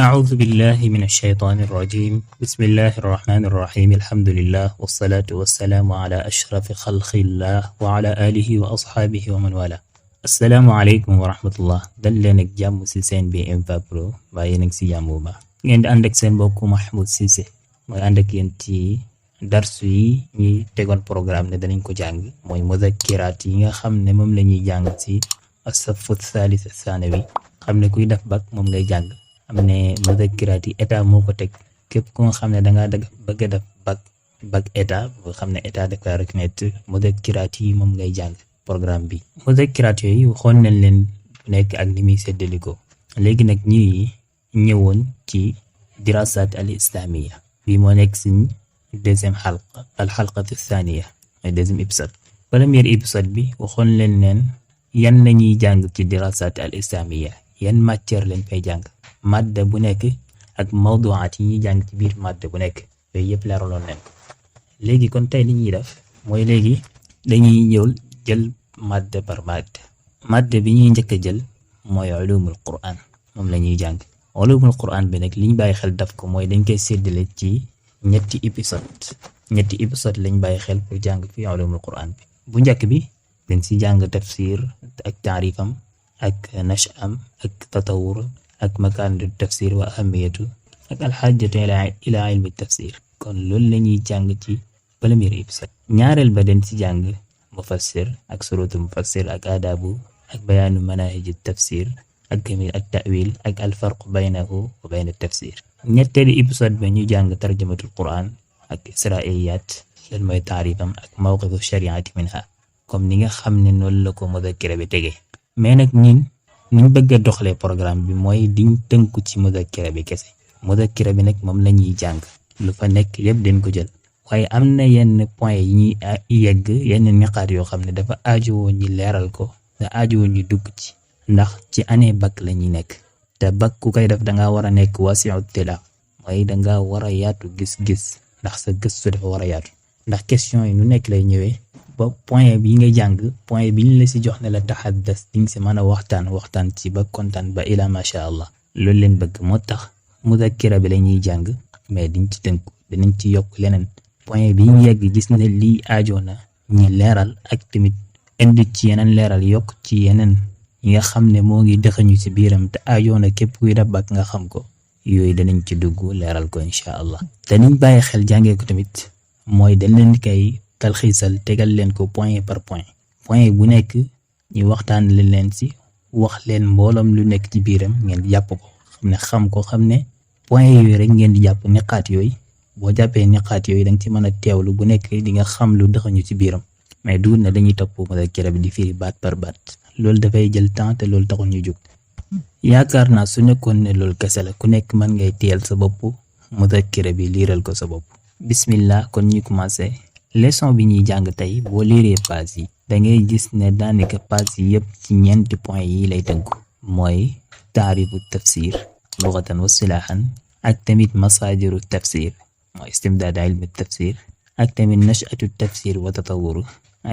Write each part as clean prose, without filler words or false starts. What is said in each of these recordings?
أعوذ بالله من الشيطان الرجيم. بسم الله الرحمن الرحيم. الحمد لله والصلاة والسلام على أشرف خلق الله وعلى آله وأصحابه ومن والاه. السلام عليكم ورحمة الله. dal leen ak jàmm ci seen bi MFA Pro bàyyi nag ci jàmm bu baax ngeen di ànd ak seen mbokk Mahmoud Cissé mooy ànd ak yéen ci darsu yi ñuy tegoon programme ne danañ ko jàng mooy muzakkiraat yi nga xam ne moom la ñuy jàng ci as-safu thalith ath-thanawi xam ne kuy def bac moom ngay jàng am ne muzakkiraat yi état moo ko teg képp ku nga xam ne dangaa bëgg a def bac état boo xam ne état dafa reconnaître muzakkiraat yi moom ngay jàng programme bi. muzakkiraat yooyu waxoon nañ leen nekk ak ni muy séddaliko léegi nag ñuy ñëwoon ci dirasat al islamiya bi moo nekk si deuxième xalqa al xalqatu thaniya mooy deuxième épisode. premier épisode bi waxoon leen yan la ñuy jàng ci dirasat al islamiya yan matière lañ fay jàng madda bu nekk ak mawduwaat yi ñuy jàng ci biir madda bu nekk yooyu yëpp leeraloon nañ ko. léegi kon tey li ñuy def mooy léegi dañuy ñëw jël madda par madda bi ñuy njëkk a jël mooy ulumul quran moom la ñuy jàng. ulumul quran bi nag li ñu bàyyi xel daf ko mooy dañ koy séddale ci ñetti épisode lañ bàyyi xel pour jàng fi ulumul quran bi. bu njëkk bi dañ si jàng tafsir ak taarifam ak nash'am ak tatawur ak makaanu tafsir wa ahamiyatu ak alxaajatu ila ilmi tafsir. kon loolu la ñuy jàng ci premier épisode. ñaareel ba dañ si jàng mufassir ak surutu mufassir ak adabu ak bayaanu manahiji tafsir ak kamil ak ta'wil ak alfarq baynahu wa bayna tafsir. ñetteelu épisode ba ñu jàng tarjamatul quran ak israiliyat lan mooy taarifam ak mawqifu shariati minha comme ni nga xam ne noonu la ko muzakkira bi tegee. mais nag ñun niñ bëgg a doxalee programme bi mooy diñ tënku ci muzakkira bi kese. muzakkira bi nag moom la ñuy jàng lu fa nekk yëpp dañ ko jël waaye am na yenn point yi ñuy yegg yenn niqaat yoo xam ne dafa aajowoo ñi leeral ko te aajowoo ñu dugg ci ndax ci année bac la ñuy nekk te bac ku koy def dangaa war a nekk wasi'u tila mooy dangaa war a yaatu gis-gis ndax sa gëstu dafa war a yaatu ndax question yi nu nekk lay ñëwee ba point bi nga jàng point bi ñu la si jox ne la taxaddas di nga si mën a waxtaan ci ba kontaan ba ila macha allah. loolu leen bëgg moo tax muzakkira bi la ñuy jàng mais diñ ci tënku dinañ ci yokk leneen point bi ñu yegg gis ne lii aajoo na ñi leeral ak tamit indi ci yeneen leeral yokk ci yeneen yi nga xam ne moo ngi dëxañu ci biiram te aajoo na képp kuy def bac nga xam ko yooyu danañ ci dugg leeral ko incha allah. te niñ bàyyi xel jàngee ko tamit mooy dañ leen kay talxiisal tegal leen ko point par point bu nekk ñu waxtaan leen si wax leen mbooloom lu nekk ci biiram ngeen jàpp ko xam ne point yooyu rek ngeen di jàpp niqaat yooyu. boo jàppee niqaat yooyu da nga ci mën a teewlu bu nekk di nga xam lu dëxañu ci biiram mais du na dañuy topp muzakkira bi di firi baat par baat loolu dafay jël temps te loolu taxul ñu jóg. yaakaar naa su nekkoon ne loolu kese la ku nekk mën ngay teel sa bopp muzakkira bi liiral ko sa bopp. bismillah kon ñu commencé leçon bi ñuy jàng tey boo liiree page yi da ngay gis ne daanaka page yi yëpp ci ñeenti point yi lay tënku mooy taarifu tafsir lughatan wa silaahan ak tamit masaajiru tafsir mooy istimdaad ilmi tafsir ak tamit nash'atu tafsir wa tatawuru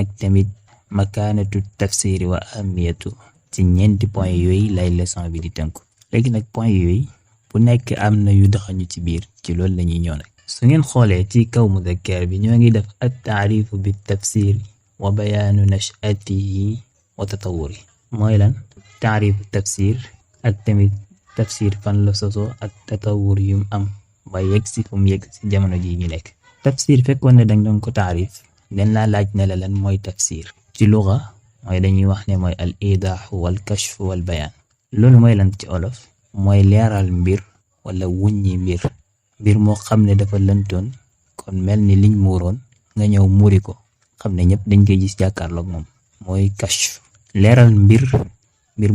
ak tamit makaanatu tafsir wa ahamiyatu ci ñeenti point yooyu lay leçon bi di tënku. léegi nag point yooyu bu nekk am na yu doxañu ci biir ci loolu la ñuy ñëw nag. su ngeen xoolee ci kaw muzakkira bi ñoo ngi def at taarifu bi tafsir wa bayaanu nash'atihi wa tatawuri mooy lan taarifu tafsir ak tamit tafsir fan la sosoo ak tatawur yum am ba yegg si fu mu yegg si jamono ji ñu nekk. tafsir fekkoon ne dañ doon ko taarif dañ laa laaj ne la lan mooy tafsir ci luga mooy dañuy wax ne mooy al idah wal kashf wal bayaan. loolu mooy lan ci olof mooy leeral mbir wala wuññi mbir moo xam ne dafa lëntoon kon mel ni liñ muuroon nga ñëw muuri ko xam ne ñëpp dañ koy gis jàkkaarloog moom mooy kashf. leeral mbir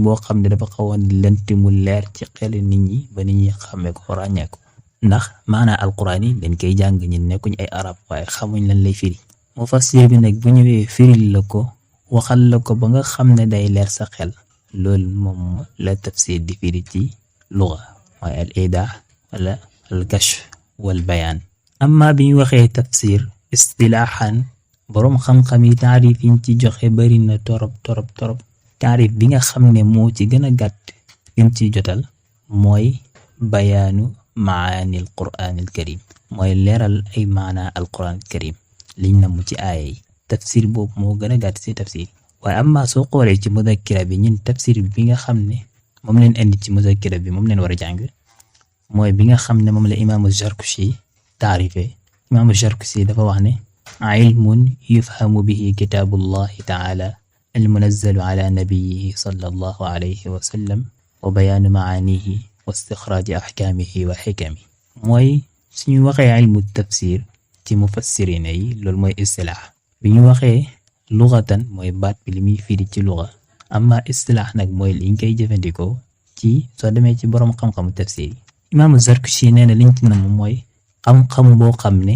boo xam ne dafa xawoon di lënt mu leer ci xel nit ñi ba nit ñi xamee ko ràññee ko ndax maanaa alquran yi dañ koy jàng ñi nekkuñ ay arab waaye xamuñ lan lay firi. mufassir bi nag bu ñëwee firil la ko waxal la ko ba nga xam ne day leer sa xel loolu moom la tafsir di firi ci luga mooy al idah wala al kashf wal bayaan. amma bi ñu waxee tafsir istilaahan boroom xam-xam yi taarif yiñ ci joxe bari na torop taarif bi nga xam ne moo ci gën a gàtt lim ci jotal mooy bayaanu maani al qur'aan al karim mooy leeral ay maana al qur'aan al karim liñ namm ci aaya yi. tafsir boobu moo gën a gàtt ci tafsir waaye amma soo xoolee ci muzakkira bi ñun tafsir bi nga xam ne moom leen indi ci muzakkira bi moom leen war a jàng mooy bi nga xam ne moom la imaamu Zarkashi taarife. imaamu Zarkashi dafa wax ne ilmun yufhamu bihi kitaabullahi taala almunazzalu ala nabiyihi sallallahu alayhi wa sallam wa bayaanu maanihi wa istixraaji ahkaamihi wa xikami. mooy suñu waxee ilmu tafsir ci mufassirina yi loolu mooy istilaax. bi ñu waxee luxatan mooy baat bi li muy firi ci luxa, amma istilaax nag mooy liñ koy jëfandikoo ci soo demee ci boroom xam-xamu tafsir yi. imaamu Zarkashi nee na liñ ci nam mooy xam-xam boo xam ne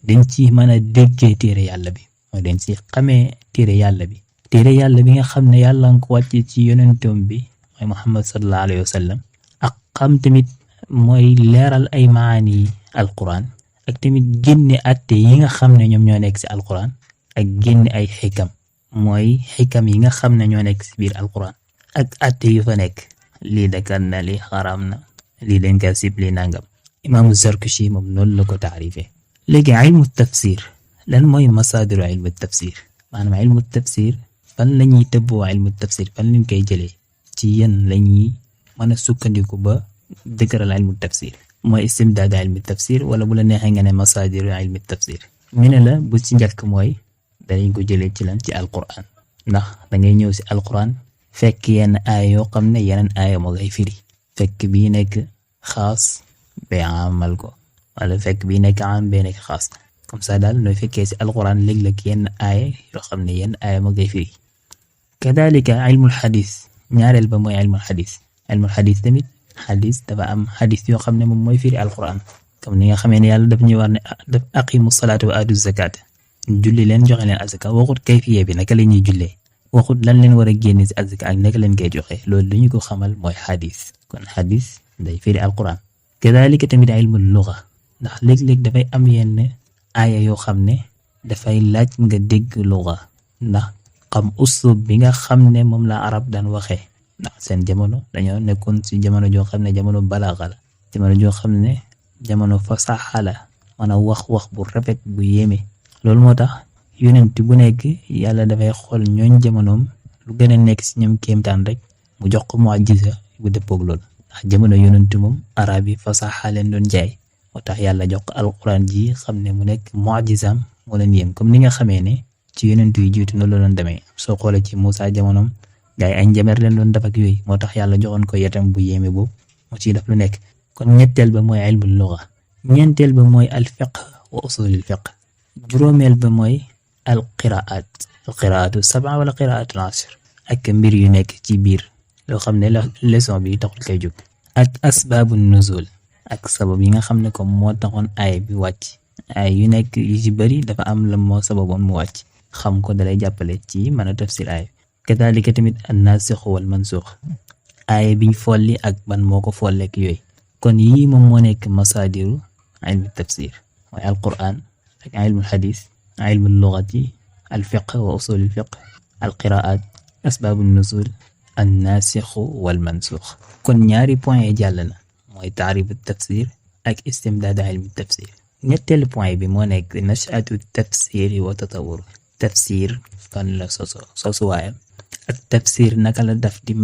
dañ ci mën a déggee téere yàlla bi, mooy dañ ci xamee téere yàlla bi. téere yàlla bi nga xam ne yàlla nga ko wàcce ci yonentom bi mooy Muhammad sallallahu alayhi wa sallam, ak xam tamit mooy leeral ay maani alquran, ak tamit génne atte yi nga xam ne ñoom ñoo nekk ci alquran, ak génne ay xikam mooy xikam yi nga xam ne ñoo nekk ci biir alquran, ak atte yu fa nekk, lii dagan na lii xaraam na lii dañ ka sib lii nangam. imaamu Zarkashi moom noonu la ko taarife. léegi ilmu tafsir lan mooy masaadiru ilmu tafsir, maanaam ilmu tafsir fan la ñuy tëbboo ilmu tafsir, fan lañ koy jëlee, ci yan la ñuy mën a sukkandiku ba dëgëral ilmu tafsir. mooy istimdaad ilmu tafsir wala bu la neexee nga ne masaadiru ilmu tafsir. ñu ne la bu ci njëkk mooy danañ ko jëlee ci lan ci alquran, ndax da ngay ñëw ci alquran fekk yenn aaya yoo xam ne yeneen aaya moo ngay firi, fekk bii nekk xaas ba amal ko, wala fekk bii nekk am bee nekk xaas. comme ça daal nooy fekkee ci alquran léeg-léeg yenn aaya yoo xam ne yenn aaya moo ngay firi. kadalika ilmul xadis ñaareel ba mooy ilmul xadis. ilmul xadis tamit xadis dafa am xadis yoo xam ne moom mooy firi alquran, comme ni nga xamee ne yàlla daf ñuy war ne daf aqimu salaata wa aatu zakat, julli leen joxe leen azaka. waxut kayfiye bi naka la ñuy jullee, waxut lan leen war a génne ci azaka ak naka leen koy joxe, loolu lu ñu ko xamal mooy xadis. kon xadis day firi alquran. kadalika tamit ilmul luga, ndax léeg-léeg dafay am yenn aaya yoo xam ne dafay laaj nga dégg luga, ndax xam uslub bi nga xam ne moom la arab daan waxee, ndax seen jamono dañoo nekkoon ci jamono joo xam ne jamono balaaxa la, jamono joo xam ne jamono fasaxa la, mën a wax bu rafet bu yéeme. loolu moo tax yonent bu nekk yàlla dafay xool ñooñ jamonoom lu gën a nekk ci ñoom kéemtaan rek mu jox ko mu'jiza bu dëppoog loolu, ndax jamono yonent moom arab yi fasaxa leen doon jaay, moo tax yàlla jox ko alquran ji xam ne mu nekk mu'jizaam moo leen yéem. comme ni nga xamee ne ci yonent yu jiitu noonu la doon demee, soo xoolee ci Moussa jamonoom gaay ay njamer leen doon def ak yooyu, moo tax yàlla joxoon ko yetam bu yéeme boobu mu ciy def lu nekk. kon ñetteel ba mooy ilmul lugha, ñeenteel ba mooy al fiqh wa usulul fiqh, juróomeel ba mooy al qiraatu sab'a wala qiraatul ashr, ak mbir yu nekk ci biir loo xam ne la leçon bi taxul koy jóg, ak asbaabu nuzul, ak sabab yi nga xam ne comme moo taxoon aaya bi wàcc. ay yu nekk yu ci bari dafa am la moo sababoon mu wàcc, xam ko dalay jàppale ci mën a tafsir aaya. kadalika tamit an-nasikh wal mansukh, aaya biñ folli ak ban moo ko folleek yooyu. kon yii moom moo nekk masaadiru ilmu tafsir, mooy alquran ak ilmul xadis, ilmul lughati, al fiqh wa usulul fiqh, al qiraat, asbaabu nuzul, an-nasikh wal mansukh. kon ñaari point yi jàll na, mooy taarifu tafsir ak istimdaad ilmu tafsir. ñetteelu point bi moo nekk nash'atu tafsir wa tatawwur, tafsir fan la sosuwaayam, ak tafsir naka la daf di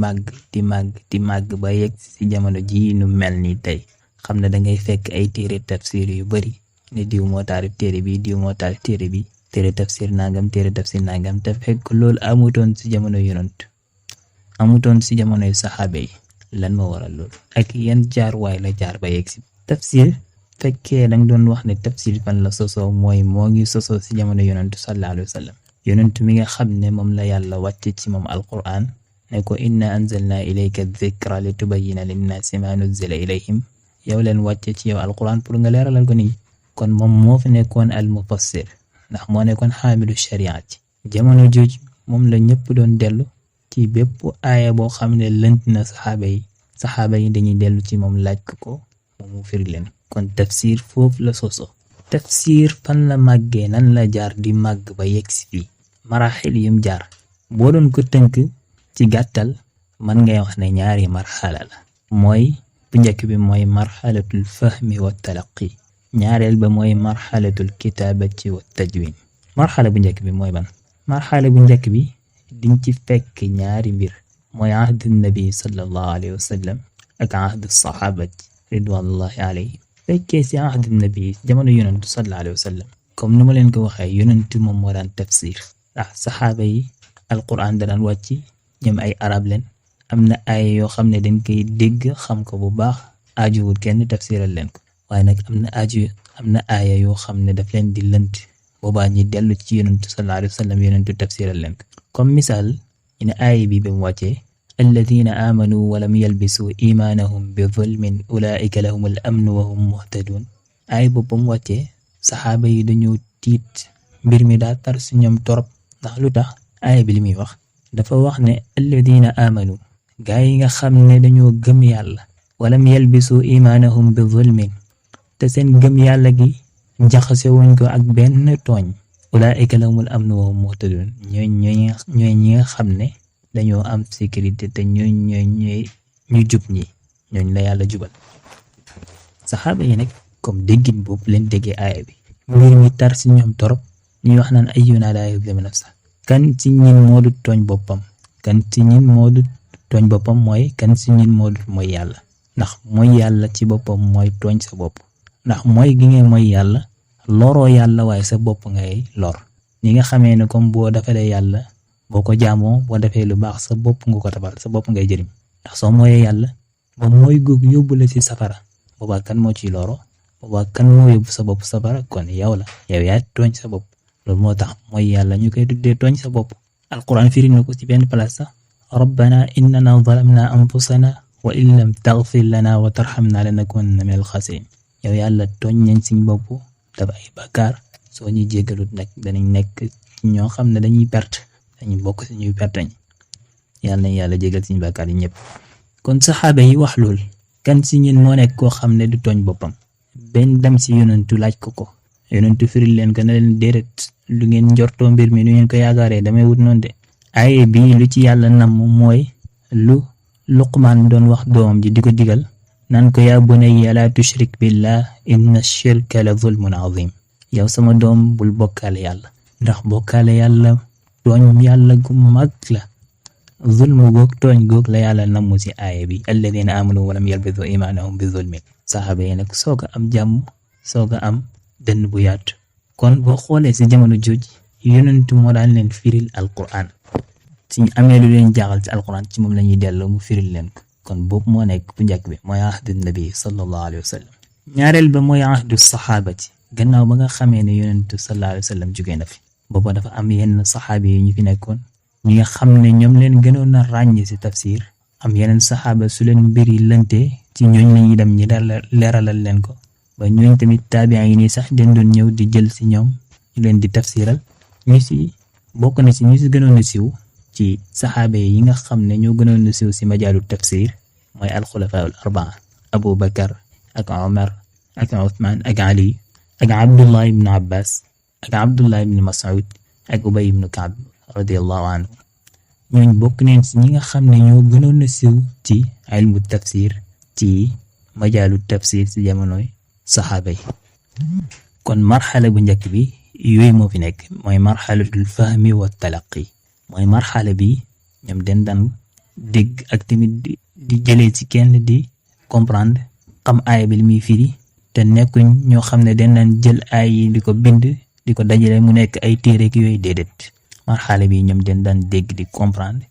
màgg ba yegg ci jamono ji nu mel ni tey. xam ne dangay fekk ay téere tafsir yu bari ne diw moo taarif téere bi, diw moo taarif téere bi, téere tafsir nangam, téere tafsir nangam, te fekk loolu amutoon ci jamono yonent, amutoon ci jamonoy saxaaba yi. lan moo waral loolu ak yan jaar waay la jaar ba yegg ci tafsir. fekkee danga doon wax ne tafsir fan la sosoo, mooy moo ngi sosoo ci jamono yonentu sallallahu alayhi wa sallam, yonentu mi nga xam ne moom la yàlla wàcce ci moom alquran ne ko inna anzalna ilayka dhikra litubayyina linnaasi ma nuzzila ilayhim, yow leen wàcce ci yow alquran pour nga leeralal ko nii. kon moom moo fi nekkoon al mufassir, ndax moo nekkoon xaamilu shariati. jamono jooj moom la ñëpp doon dellu ci bépp aaya boo xam ne lënt na saxaaba yi dañuy dellu ci moom laaj ko moom mu firi leen. kon tafsir foofu la soso. tafsir fan la màggee, nan la jaar di màgg ba yegg si fii, maraxil yum jaar. boo doon ko tënk ci gàttal mën ngay wax ne ñaari marxala la. mooy njëkk bi mooy marxalatul fahmi wa talaqi ñaareel ba mooy marxalatul kitaabati wa tajwin. marxala bu njëkk bi mooy ban? marxala bu njëkk bi diñ ci fekk ñaari mbir mooy ahdu nabi sallallahu alayhi wa sallam ak ahdu saxaabati ridwanullahi alayhi. fekkee si ahdu nabi jamono yonentu sallallahu alayhi wa sallam comme nu ma leen ko waxee yonentu moom moo daan tafsir ndax saxaaba yi alquran da daan wàcc ñoom ay arab leen am na ay yoo xam ne dañ koy dégg xam ko bu baax aajuwul kenn tafsiral leen ko waaye nag am na aaya yoo xam ne daf leen di lënt boobaa ñi dellu ci yonentu sallallahu alayhi wa sallam yonentu tafsiral leen ko comme misaal ñu ne aaya bi ba mu wàccee alladina amanu wa lam yalbisu imaanahum bi zulmin ulaika lahum al amnu wa hum muhtadun. aaya boobu ba mu wàccee saxaaba yi dañoo tiit mbir mi daa tar si ñoom torop ndax lu tax aaya bi li muy wax dafa wax ne alladina amanu gaa yi nga xam ne dañoo gëm yàlla walam yalbisu imaanahum bi zulmin te seen gëm yàlla gi jaxase wuñ ko ak benn tooñ ulaa'ika lahumul amnu wa hum muhtadun ñooy ñi nga xam ne dañoo am sécurité te ñooy ñu jub ñi ñooñ la yàlla jubal. saxaaba yi nag comme déggin boobu leen déggee aaya bi mbir mi tar si ñoom torop ñuy wax naan ayyuna laa yazlimu nafsa kan ci ñin moo du tooñ boppam mooy kan ci ñin moo du mooy yàlla ndax mooy yàlla ci boppam mooy tooñ sa bopp ndax mooy gi ngay mooy yàlla loroo yàlla waaye sa bopp ngay lor ñi nga xamee ne comme boo defalee yàlla boo ko jaamoo boo defee lu baax sa bopp nga ko tabal sa bopp ngay jëriñ ndax soo mooyee yàlla ba mooy góog yóbbu la ci safara boobaa kan moo ciy loro boobaa kan moo yóbbu sa bopp safara kon yow yaa tooñ sa bopp loolu moo tax mooy yàlla ñu koy tuddee tooñ sa bopp. alquran firi na ko ci benn place sax rabbana innana zalamna anfusana wa in lam taghfir lana wa tarhamna lanakunanna minal khasirin. yow yàlla tooñ nañ suñ bopp daf ay bakkaar soo ñuy jéggalut nag danañ nekk ñoo xam ne dañuy perte dañuy bokk si ñuy perte ñi yàlla jéggal suñ bakkaar yi ñëpp. kon saxaaba yi wax lool kan si ñun moo nekk koo xam ne du tooñ boppam benn dem si yonentu laaj ko yonentu firil leen ko ne leen déedéet lu ngeen njortoo mbir mi nu ngeen ko yaakaaree damay wut noonu de. aaye bi lu ci yàlla nam mooy lu Luqmaan doon wax doomam ji di ko digal naan ko yaa bunayya laa tushrik billah inna shirka la zulmun azim. yow sama doom bul bokkaale yàlla ndax bokkaale yàlla tooñ yàlla gu mag la. zulmu goog tooñ goog la yàlla namu ci aaya bi alladina amanu wa lam yalbisu imaanahum bi zulmin. saxaaba yi nag sooga am jàmm sooga am dënn bu yaatu. kon boo xoolee ci jamono jooj yonentu moo daan leen firil alquran suñ amee lu leen jaaxal ci alquran ci moom la ñuy delloo mu firil leen ko. kon boobu moo nekk bu njëkk bi mooy ahdu nabi sallallahu alayhi wa sallam. ñaareel ba mooy ahdu saxaabati gannaaw ba nga xamee ne yonentu sallallahu alayhi wa sallam jógee na fi booba dafa am yenn saxaabi yi ñu fi nekkoon ñi nga xam ne ñoom leen gënoon a ràññee ci tafsir am yeneen saxaaba su leen mbir yi lënte ci ñooñ la ñuy dem ñi leeralal leen ko ba ñooñ tamit taabiin yi nii sax den doon ñëw di jël ci ñoom ñu leen di tafsiral bokk na ci ñu ci gënoon a siiw ci saxaaba yi nga xam ne ñoo gënoon a siiw ci majaalu tafsir mooy alxulafaa'ul arbaa Abu Bakar ak Omar ak Uthman ak Ali ak Abdullah ibn Abbas ak Abdullah ibn Mas'ud ak Ubay ibn Ka'b radiyallahu anhu ñooñ bokk neen ci ñi nga xam ne ñoo gënoon a siiw ci ilmu tafsir ci majaalu tafsir ci jamonoy saxaaba yi. kon marxala bu njëkk bi yooyu moo fi nekk mooy marxalatul fahmi wa talaqi mooy marxala bi ñoom den daan dégg ak tamit di jëlee ci kenn di comprendre xam aaya bi li muy firi te nekkuñ ñoo xam ne den daan jël aay yi di ko bind di ko dajale mu nekk ay téere yooyu déedéet. marxala bi ñoom den daan dégg di comprendre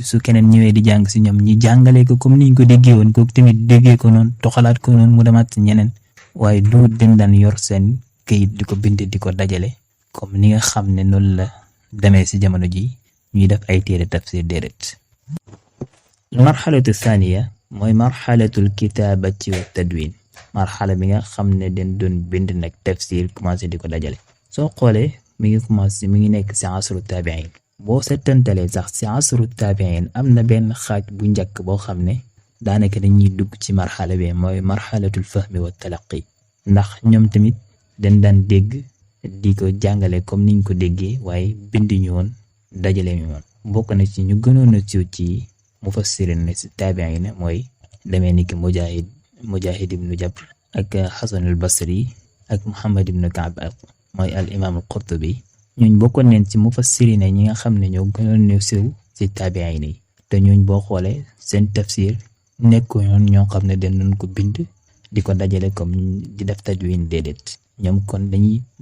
su keneen ñëwee di jàng si ñoom ñi jàngale ko comme niñ ko déggee woon ko tamit déggee ko noonu toxalaat ko noonu mu demaat si ñeneen waaye du den daan yor seen kayit di ko bind di ko dajale comme ni nga xam ne noonu la demee si jamono ji ñuy def ay téere tafsir déedéet. marxalatu thaniya mooy marxalatul kitaabati wa tadwin marxala bi nga xam ne den doon bind nag tafsir commencé di ko dajale. soo xoolee mi ngi nekk ci asru taabiin boo settantalee sax ci asru taabiin am na benn xaaj bu njëkk boo xam ne daanaka dañuy dugg ci marxala bi mooy marxalatul fahmi wa talaqi ndax ñoom tamit dañ daan dégg di ko jàngale comme niñ ko déggee waaye bind ñu woon dajale ñu woon. bokk na ci ñu gënoon a siiw ci mufassirin ne ci taabiin mooy demee ni ki Mujahid ibnu Jabr ak Xasanul Basri ak Muhammad ibnu Kaab mooy al imaam al Qurtubi ñooñ bokkoon neen ci mufassirina ñi nga xam ne ñoo gënoon ne siiw ci taabiin yi te ñooñ boo xoolee seen tafsir nekkoon ñoo xam ne dañ doon ko bind di ko dajale comme di def tajwin déedéet ñoom kon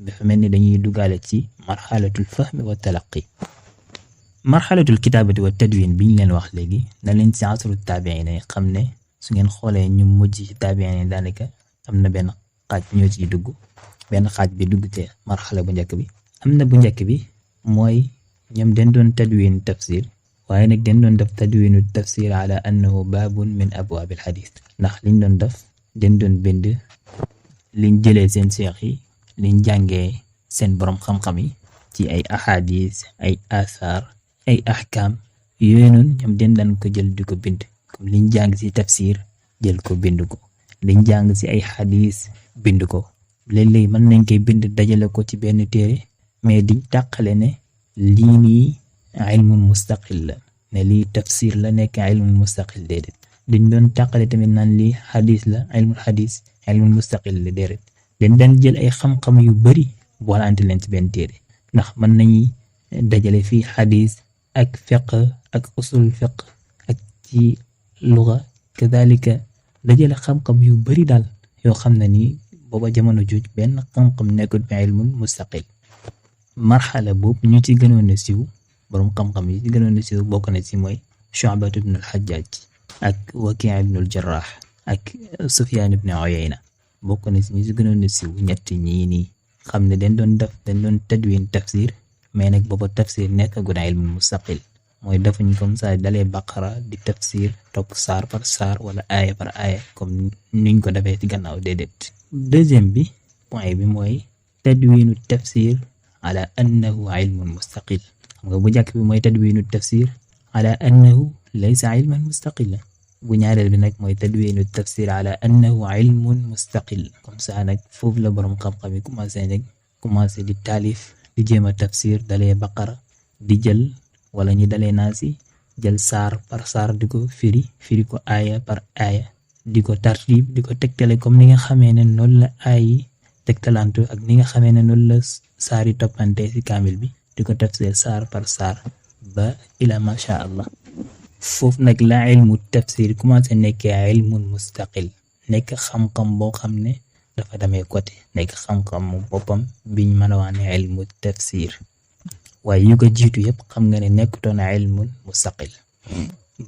dafa mel ni dañuy dugaale ci marxalatul fahmi wa talaqi. marxalatul kitaabati wa tadwin bi ñu leen wax léegi na leen ci asru taabiin yi xam ne su ngeen xoolee ñu mujj ci taabiin yi daanaka am na benn xaaj ñoo ciy dugg benn xaaj bi dugg te marxala bu njëkk bi. am na bu njëkk bi mooy ñoom dañ doon tadwin tafsir waaye nag dañ doon def tadwinu tafsir ala annahu baabun min abwaabil xadis ndax liñ doon def dañ doon bind liñ jëlee seen seex yi liñ jàngee seen borom xam-xam yi ci ay ahadis ay athar ay ahkam yooyu noonu ñoom dañ daan ko jël di ko bind comme liñ jàng ci tafsir jël ko bind ko liñ jàng ci ay xadis bind ko léeg-léeg mën nañ koy bind dajale ko ci benn téere mais diñ tàqale ne lii nii ilmun mustaqil la ne lii tafsir la nekk ilmun mustaqil déedéet dañ doon tàqale tamit naan lii xadis la ilmul xadis ilmun mustaqil la déedéet dañ daan jël ay xam-xam yu bari boolante leen ci benn téere ndax mën nañuy dajale fii xadis ak fiqh ak usul fiqh ak ci luga kadalika dajale xam-xam yu bari daal yoo xam ne nii booba jamono juuj benn xam-xam nekkul bi ilmun mustaqil. marxala boobu ñu ci gënoon a siiw borom xam-xam yi ci gënoon a siiw bokk na ci mooy Shu'ba ibn al-Hajjaj ak Waki' ibn al-Jarrah ak Sufyan ibn Uyayna bokk na ci ñi ci gënoon a siiw ñett ñii nii xam ne dañ doon tadwin tafsir mais nag booba tafsir nekkagul ilmun mustaqil mooy defuñ comme ça dalee Baqara di tafsir topp saar par saar wala aaya par aaya comme niñ ko defee ci gannaaw déedéet. deuxième bi point bi mooy tadwinu tafsir ala annahu ilmun mustaqil xam nga bu njëkk bi mooy tadwinu tafsir ala annahu laysa ilman mustaqila bu ñaareel bi nag mooy tadwinu tafsir ala annahu ilmun mustaqil comme ça nag foofu la borom xam-xam yi commencé di taalif di jéem a tafsir dalee Baqara di jël wala ñi dalee Naasi jël saar par saar di ko firi ko aaya par aaya di ko tartib di ko tegtale comme ni nga xamee ne noonu la aay yi tegtalantu ak ni nga xamee ne noonu la saari toppante ci kaamil bi di ko tafsir saar par saar ba ila masha Allah. foofu nag la ilmu tafsir commencé nekkee ilmun mustaqil nekk xam-xam boo xam ne dafa demee côté nekk xam-xam boppam biñ mën a wax ne ilmu tafsir waaye yu ko jiitu yëpp xam nga ne nekkutoon ilmun mustaqil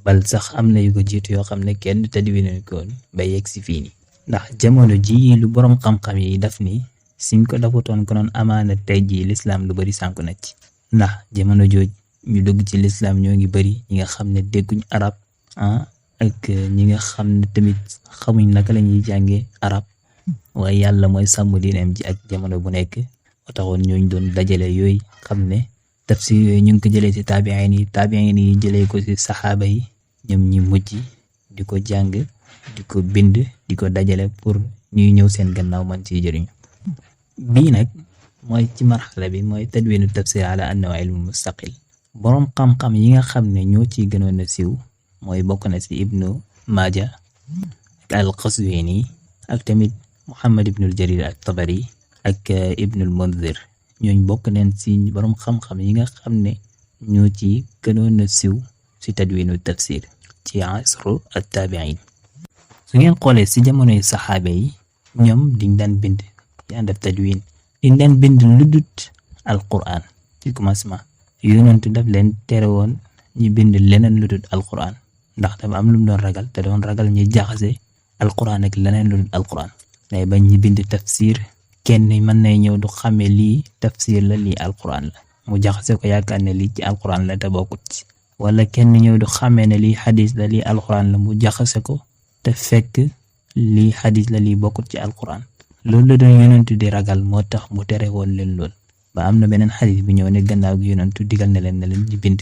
bal sax am na yu ko jiitu yoo xam ne kenn tadwinu koon ba yegg si fii nii ndax jamono ji lu borom xam-xam yi daf ni suñ ko dafutoon ko noon amaana tey jii lislaam lu bari sànku na ci ndax jamono jooj ñu dugg ci lislaam ñoo ngi bari ñi nga xam ne dégguñ arab ak ñi nga xam ne tamit xamuñ naka la ñuy jàngee arab waaye yàlla mooy sàmm diineem ji ak jamono bu nekk ba taxoon ñooñ doon dajale yooyu xam ne tafsir yooyu ñu ngi ko jëlee ci taabiin yi jëlee ko ci saxaaba yi ñoom ñi mujj di ko jàng di ko bind di ko dajale pour ñuy ñëw seen gannaaw man ciy jëriñu. bii nag mooy ci marxala bi mooy tadwinu tafsir ala annahu ilmun mustaqil boroom xam-xam yi nga xam ne ñoo ciy gënoon a siiw mooy bokk na ci Ibnu Maaja ak al-Qazwini ak tamit Muhammad ibnul Jarir at-Tabari ak Ibnul Munzir ñooñ bokk neen ci boroom xam-xam yi nga xam ne ñoo ci gënoon a siiw ci tadwinu tafsir ci asru at-tabi'in. su ngeen xoolee ci jamonoy saxaaba yi ñoom diñ daan bind di ànd ak tadwin diñ daan bind lu dut alquran ci commencement yonent daf leen tere woon ñu bind leneen lu dut alquran ndax dafa am lu mu doon ragal te doon ragal ñu jaxase alquran ak leneen lu dut alquran day bañ ñu bind tafsir kenn mën nay ñëw du xamee lii tafsir la lii alquran la mu jaxase ko yaakaar ne lii ci alquran la te bokkut ci wala kenn ñëw du xamee ne lii xadis la lii alquran la mu jaxase ko te fekk lii xadis la lii bokkut ci alquran loolu la doon yonentu di ragal moo tax mu tere woon leen lool ba am na beneen xadis bi ñëw ne gannaaw gi yonentu digal na leen ñu bind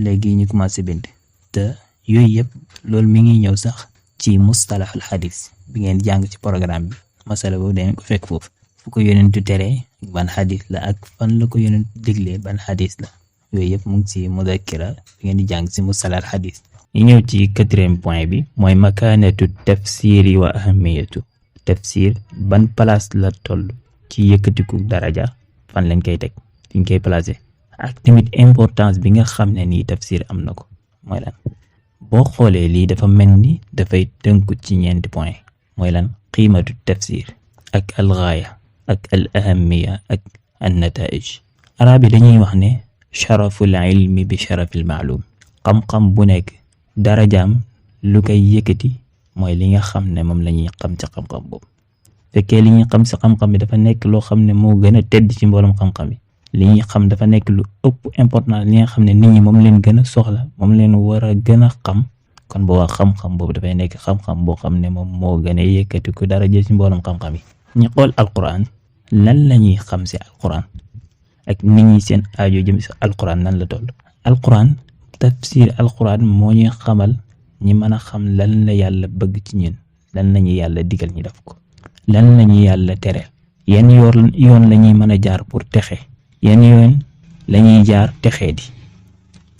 léegi ñu commencé bind te yooyu yëpp loolu mi ngi ñëw sax ci mustalahul xadis bi ngeen jàng ci programme bi masala boobu dañ ko fekk foofu fu ko yonentu teree ban xadis la ak fan la ko yonentu diglee ban xadis la yooyu yëpp mu ngi ci mudakkira bi ngeen di jàng ci mustalahul xadis ñu ñëw ci 4e point bi mooy makaanatu tafsiri wa ahamiyatu. tafsir ban place la toll ci yëkkatiku daraja, fan lañ koy teg, fiñ koy placer, ak tamit importance bi nga xam ne nii tafsir am na ko mooy lan. boo xoolee lii dafa mel ni dafay tënku ci ñeenti point mooy lan: qiimatu tafsir ak algaaya ak al ahamiya ak an nataij. arab yi dañuy wax ne sharaful ilmi bi sharafil maalum. xam-xam bu nekk darajaam lu koy yëkkati mooy li nga xam ne moom la ñuy xam ci xam-xam boobu. fekkee li ñuy xam ci xam-xam bi dafa nekk loo xam ne moo gën a tedd ci mbooloom xam-xam yi, li ñuy xam dafa nekk lu ëpp important li nga xam ne nit ñi moom leen gën a soxla, moom leen war a gën a xam, kon boobaa xam-xam boobu dafay nekk xam-xam boo xam ne moom moo gën a yëkkati ku daraja ci mbooloom xam-xam yi. ñu xool alquran, lan la ñuy xam ci alquran ak nit ñi seen aajo jëm ci alquran nan la toll. alquran, tafsir alquran moo ñuy xamal ñi mën a xam lan la yàlla bëgg ci ñun, lan la ñuy yàlla digal ñu def ko, lan la ñuy yàlla tere, yan yoon la ñuy mën a jaar pour texe, yan yoon la ñuy jaar texee di,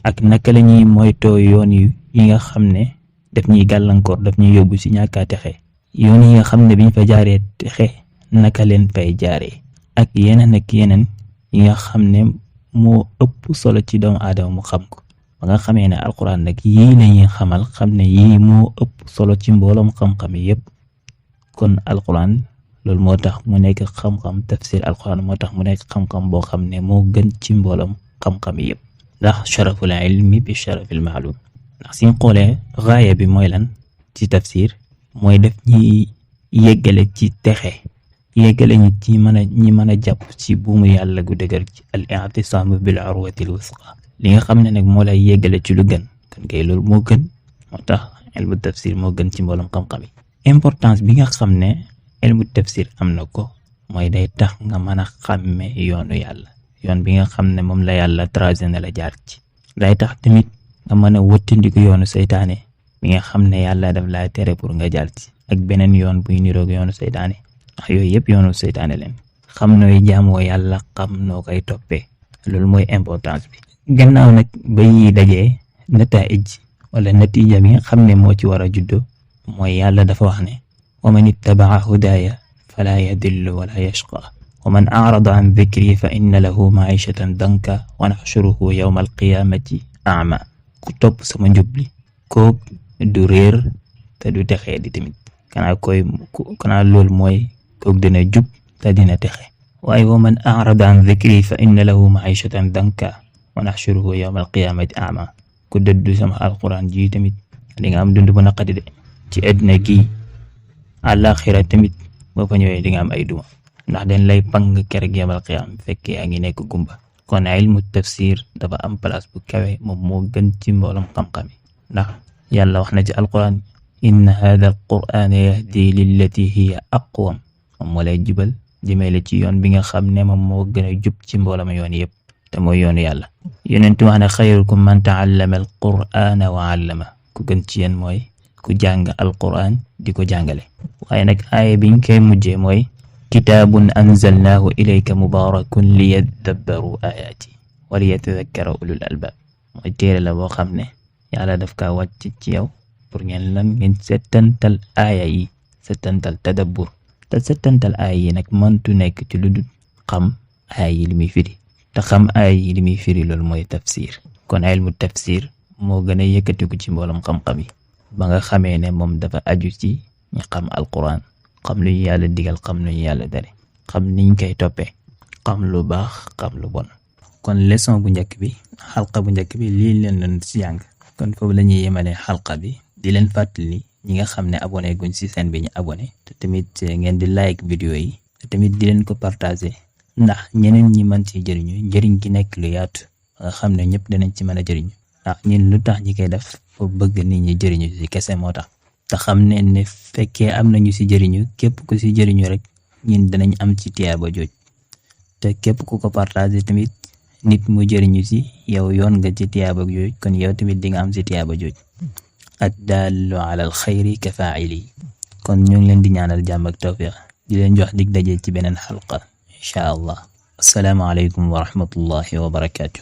ak naka la ñuy moytoo yoon yi nga xam ne daf ñuy gàllankoor, daf ñuy yóbbu ci ñàkkaa texe, yoon yi nga xam ne biñ fa jaaree texe naka leen fay jaaree, ak yeneen yi nga xam ne moo ëpp solo ci doomu aadama mu xam ko. ba nga xamee ne alquran nag yii lañuy xamal, xam ne yii moo ëpp solo ci mbooloom xam-xam yi yëpp, kon alquran loolu moo tax mu nekk xam-xam. tafsir alquran moo tax mu nekk xam-xam boo xam ne moo gën ci mbooloom xam-xam yi yëpp, ndax sharaful ilmi bi sharafil maalum. ndax suñ xoolee gaaya bi mooy lan ci tafsir, mooy def ñi yeggale ci texe, yeggale ñi mën a jàpp ci buumu yàlla gu dëgër ci al i'tisam bil urwatil wusqa. li nga xam ne nag moo lay yeggale ci lu gën, kan kay loolu moo gën. moo tax ilmu tafsir moo gën ci mbooloom xam-xam yi. importance bi nga xam ne ilmu tafsir am na ko mooy day tax nga mën a xàmme yoonu yàlla, yoon bi nga xam ne moom la yàlla tracé na la jaar ci. day tax tamit nga mën a wëttandiku yoonu seytaane bi nga xam ne yàlla daf laa tere pour nga jaar ci, ak beneen yoon buy niroog yoonu seytaane, ndax yooyu yëpp yoonu seytaane leen. xam nooy jaamoo yàlla, xam noo koy toppee, loolu mooy importance bi. gannaaw nag ba yi dajee nataij wala natija bi nga xam ne moo ci war a juddoo mooy yàlla dafa wax ne wa man ittabaa hudaaya fala yadillu wala yashqa wa man a'rada an dhikri fa inna lahu ma'ishatan danka wa nahshuruhu yawma alqiyamati a'ma. ku topp sama njubli kook du réer te du texee di tamit, kanaa loolu mooy kook dina jub te dina texe. waaye wa man a'rada an dhikri fa inna lahu ma'ishatan danka wa nahshuruhu yawma alqiyamati a'ma. ku dëddu sama alquran ji tamit di nga am dund bu naqadi de ci àddina gi, àllaaxira tamit boo fa ñëwee di nga am ay duma, ndax dañ lay pang keroog yawmal qiyaam fekkee yaa ngi nekk gumba. kon ilmu tafsir dafa am place bu kawe, moom moo gën ci mbooloom xam-xam yi, ndax yàlla wax na ci alquran inna hadha alqur'ana yahdi lillati hiya aqwam. moom moo lay jubal jëmale ci yoon bi nga xam ne moom moo gën a jub ci mbooloom yoon yëpp, te mooy yoonu yàlla. yonent wax ne xayrukum man ta'allama alqur'ana wa 'allama. ku gën ci yéen mooy ku jàng alquran di ko jàngale. waaye nag aaya biñ koy mujjee mooy kitaabun anzalnaahu ilayka mubaarakun liyadabbaru ayaati wa liyatadakkara ulul albaab. mooy téere la boo xam ne yàlla daf kaa wàcc ci yow pour ngeen settantal aaya yi, settantal tadabbur. te settantal aaya yi nag mëntu nekk ci lu dul xam aaya yi li muy firi, te xam aaya yi li muy firi loolu mooy tafsir. kon ilmu tafsir moo gën a yëkkatiku ci mbooloom xam-xam yi, ba nga xamee ne moom dafa aju ci ñi xam alquran, xam lu ñu yàlla digal, xam lu ñu yàlla tere, xam niñ koy toppee, xam lu baax, xam lu bon. kon leçon bu njëkk bi, xalqa bu njëkk bi lii leen doon ci jàng. kon foofu la ñuy yemale xalqa bi, di leen fàttali ñi nga xam ne abonné guñ ci chaîne bi ñu abonné, te tamit ngeen di like vidéo yi, te tamit di leen ko partager ndax ñeneen ñi mën ci jëriñu, njëriñ gi nekk lu yaatu nga xam ne ñëpp dinañ ci mën a jëriñu. ndax ñun lu tax ñi koy def foofu bëgg nit ñi jëriñu ci kese moo tax, te xam ne fekkee am nañu ci jëriñu, képp ku ci jëriñu rek ñun dinañ am ci tiyaaba jooj. te képp ku ko partager tamit nit mu jëriñu ci yow, yoon nga ci tiyaaba jooj, kon yow tamit di nga am ci tiyaaba jooj. ad-daallu ala al-xayri ka faa'ili. kon ñu ngi leen di ñaanal jàmm ak tawfiq, di leen jox dig daje ci beneen xalqa incha allah. assalaamu aleykum wa rahmatullahi wa barakaatu.